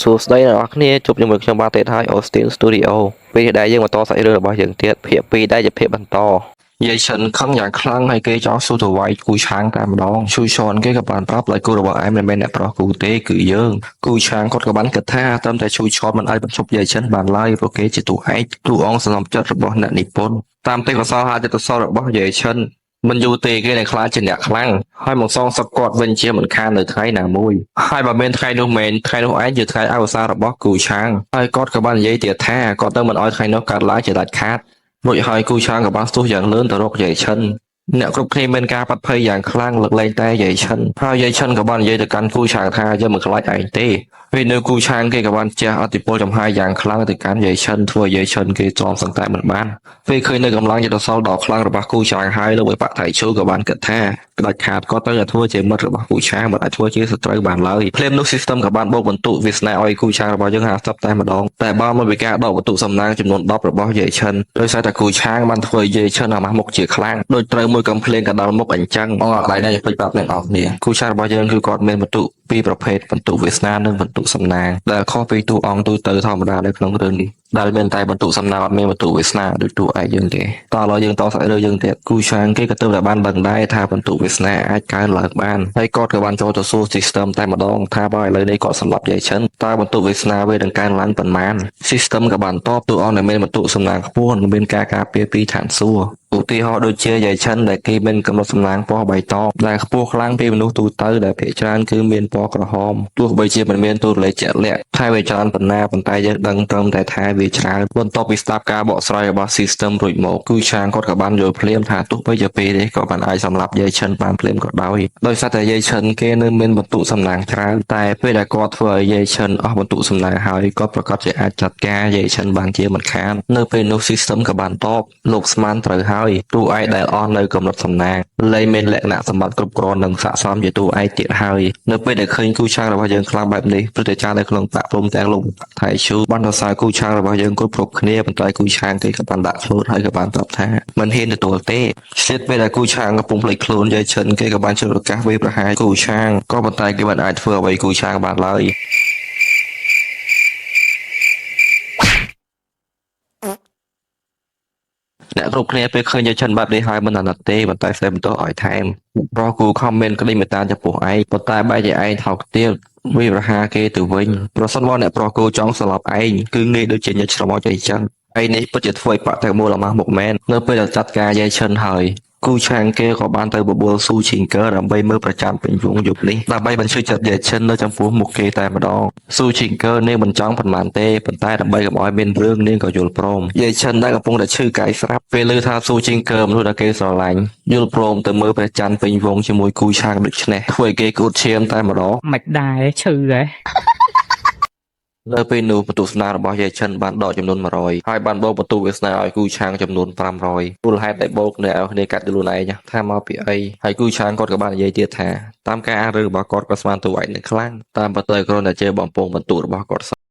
សួស្តីអ្នកនរគ្នាជួបជាមួយខ្ញុំបាទទៀតហើយ Austin Studio ពេលដែលយើងបន្តសាច់រឿងរបស់យើងទៀតភាគ2ដែលជាភាគបន្តយាយឈិនខឹងយ៉ាងខ្លាំងហើយគេចង់ស៊ូទៅវាយគូឆាងតែម្ដងឈូឈនគេក៏បានប្រាប់ឲ្យគូរបស់ឯងមិនមែនអ្នកប្រុសគូទេគឺយើងគូឆាងគាត់ក៏បានគិតថាត្រឹមតែឈូឈនមិនអាចបញ្ឈប់យាយឈិនបានឡើយព្រោះគេជាតួឯកតួអង្គសំណប់ចិត្តរបស់អ្នកនិពន្ធតាមទេពកោសល្យហើយទេពកោសល្យរបស់យាយឈិនមិនយូរទេគេនឹងក្លាយជាអ្នកខ្លាំងហើយមកសងសឹកគាត់វិញជាមិនខាននៅថ្ងៃណាមួយហើយបើមានថ្ងៃនោះមែនថ្ងៃនោះឯងជាថ្ងៃអវសានរបស់គូឆាងហើយគាត់ក៏បាននិយាយទៀតថាគាត់នឹងមិនអោយថ្ងៃនោះកើតឡើងជាដាច់ខាតរួចហើយគូឆាងក៏បានស្ទុះយ៉ាងលឿនទៅរកយាយឈិនអ្នកគ្រប់គ្នាមានការបាត់ភ័យយ៉ាងខ្លាំងលើកលែងតែយាយឈិនហើយយាយឈិនក៏បាននិយាយទៅកាន់គូឆាងថាយើងមិនខ្លាចឯងទេពេលនៅគូឆាងគេក៏បានជះឥទ្ធិពលចំហាយយ៉ាងខ្លាំងទៅកាន់យាយឈិនធ្វើឲ្យយាយឈិនគេទ្រាំសង្តែមិនបាន ពេលឃើញនៅកម្លាំងយុទ្ធសាស្ត្រដ៏ខ្លាំងរបស់គូឆាងហើយលោកវិបកថៃឈូក៏បានគិតថាក្តាច់ខាតគាត់ត្រូវតែធ្វើជាមិត្តរបស់គូឆាងមិនអាចធ្វើជាសត្រូវបានឡើយភ្លាមនោះ system ក៏បានបូកបន្ទុវាសនាឲ្យគូឆាងរបស់យើង50តែម្ដងតែបើមកពីការដកបន្ទុសំណាងចំនួន10របស់យាយឈិនដោយសារតែគូឆាងបានធ្វើឲ្យយាយឈិនអាម៉ាស់មុខជាខ្លាំងដូចត្រូវមួយកំភ្លេងកណ្ដាលមុខអញ្ចឹងអងអត់ដៃនេះពេចប្រាប់អ្នកនរគ្នាគូឆាងរបស់យើងគឺគាត់មានបន្ទុពីរប្រភេទបន្ទុវាសនានិងបន្ទុសំណាងដែលខុសពីតួអង្គទូទៅធម្មតានៅក្នុងរឿងនេះដែលមានតែបន្ទុសំណាងអត់មានបន្ទុវាសនាដូចតួឯកយើងទេតោះឥឡូវយើងតសាច់រឿងយើងទៀតគូឆាងគេក៏ទើបតែបានដឹងដែរថាបន្ទុវាសនាអាចកើនឡើងបានហើយគាត់ក៏បានចូលទៅសួរ system តែម្ដងថាបើឥឡូវនេះគាត់សម្លាប់យាយឈិនតើបន្ទុវាសនាវានឹងកើនឡើងប៉ុន្មាន system ក៏បានតបតួអង្គដែលមានបន្ទុសំណាងខ្ពស់នឹងមានការការពារពីឋានសួគ៌ឧទាហរណ៍ដូចជាយាយឈិនដែលគេមានកម្រិតសំណាងពណ៌បៃតងដែលខ្ពស់ខ្លាំងពីមនុស្សទូទៅដែលភាគច្រើនគឺមានពណ៌ក្រហមទោះបីជាមិនមានតួលេខជាក់លាក់ថាវាច្រើនប៉ុណ្ណាប៉ុន្តែយើងដឹងត្រឹមតែថាវាច្រើនបន្ទាប់ពីស្ដាប់ការបកស្រាយរបស់ system រួចមកគឺឆាងគាត់ក៏បានយល់ភ្លាមថាទោះបីជាពេលនេះក៏បានអាចសម្លាប់យាយឈិនបានភ្លាមក៏ដោយដោយសារតែយាយឈិនគេនៅមានបន្ទុកសំណាងច្រើនតែពេលដែលគាត់ធ្វើឲ្យយាយឈិនអស់បន្ទុកសំណាងហើយគាត់ប្រកាសជាអាចចាត់ការយាយឈិនបានជាមិនខាននៅពេលនោះ system ក៏បានតបលោកស្មានត្រូវហើយតួឯកដែលអស់នៅកម្រិតសំណាងលែងមានលក្ខណៈសម្បត្តិគ្រប់គ្រាន់និងស័ក្តិសមជាតួឯកទៀតហើយនៅពេលដែលឃើញគូឆាងរបស់យើងខ្លាំងបែបនេះព្រឹទ្ធាចារ្យនៅក្នុងបាក់ព្រំទាំងលោកថៃឈូបានសរសើរគូឆាងរបស់យើងគ្រប់គ្រប់គ្នាប៉ុន្តែគូឆាងគេក៏បានដាក់ខ្លួនហើយក៏បានប្រាប់ថាមិនហ៊ានទទួលទេស្ថិតពេលដែលគូឆាងកំពុងភ្លេចខ្លួនយាយឈិនគេក៏បានឆ្លៀតឱកាសវាយប្រហារគូឆាងក៏ប៉ុន្តែគេមិនអាចធ្វើអ្វីគូឆាងបានឡើយ អ្នកគ្រប់គ្នាពេលឃើញយាយឈិនបែបនេះហើយមិនអាណិតទេប៉ុន្តែស្ដីបន្ទោសឲ្យថែមប្រុសគូខំមានក្តីមេត្តាចំពោះឯងប៉ុន្តែបែរជាឯងថោកទាបវាយប្រហារគេទៅវិញប្រសិនបើអ្នកប្រុសគូចង់ស្លាប់ឯងគឺងាយដូចជាញិចស្រមោចអីចឹងឯនេះពិតជាធ្វើឲ្យបាក់ទាំងមូលអាម៉ាស់មុខមែននៅពេលដែលចាត់ការយាយឈិនហើយគូឆាងគេក៏បានទៅបបួលស៊ូឈីងកើដើម្បីមើលប្រចាំពេញវងយប់នេះដើម្បីបញ្ឈឺចិត្តយាយឈិននៅចំពោះមុខគេតែម្ដងស៊ូឈីងកើនាងមិនចង់ប៉ុន្មានទេប៉ុន្តែដើម្បីកុំឲ្យមានរឿងនាងក៏យល់ព្រមយាយឈិនដែលកំពុងតែឈឺកាយស្រាប់ពេលឮថាស៊ូឈីងកើមនុស្សដែលគេស្រឡាញ់យល់ព្រមទៅមើលព្រះច័ន្ទពេញវងជាមួយគូឆាងដូចនេះធ្វើឲ្យគេក្អួតឈាមតែម្ដង មិនដែរឈឺហ៎ នៅពេលនោះបន្ទុកស្នារបស់យាយឈិនបានដកចំនួន100ហើយបានបូកបន្ទុកវាសនាឲ្យគូឆាងចំនួន500មូលហេតុដែលបូកអ្នកឲ្យគ្នាកាត់ខ្លួនឯងថាមកពីអីហើយគូឆាងគាត់ក៏បាននិយាយទៀតថាតាមការអានរឿងរបស់គាត់ក៏ស្មានតួឯងនឹងខ្លាំងតាមពិតទៅគ្រាន់តែជាបំពងបន្ទុករបស់គាត់សោះ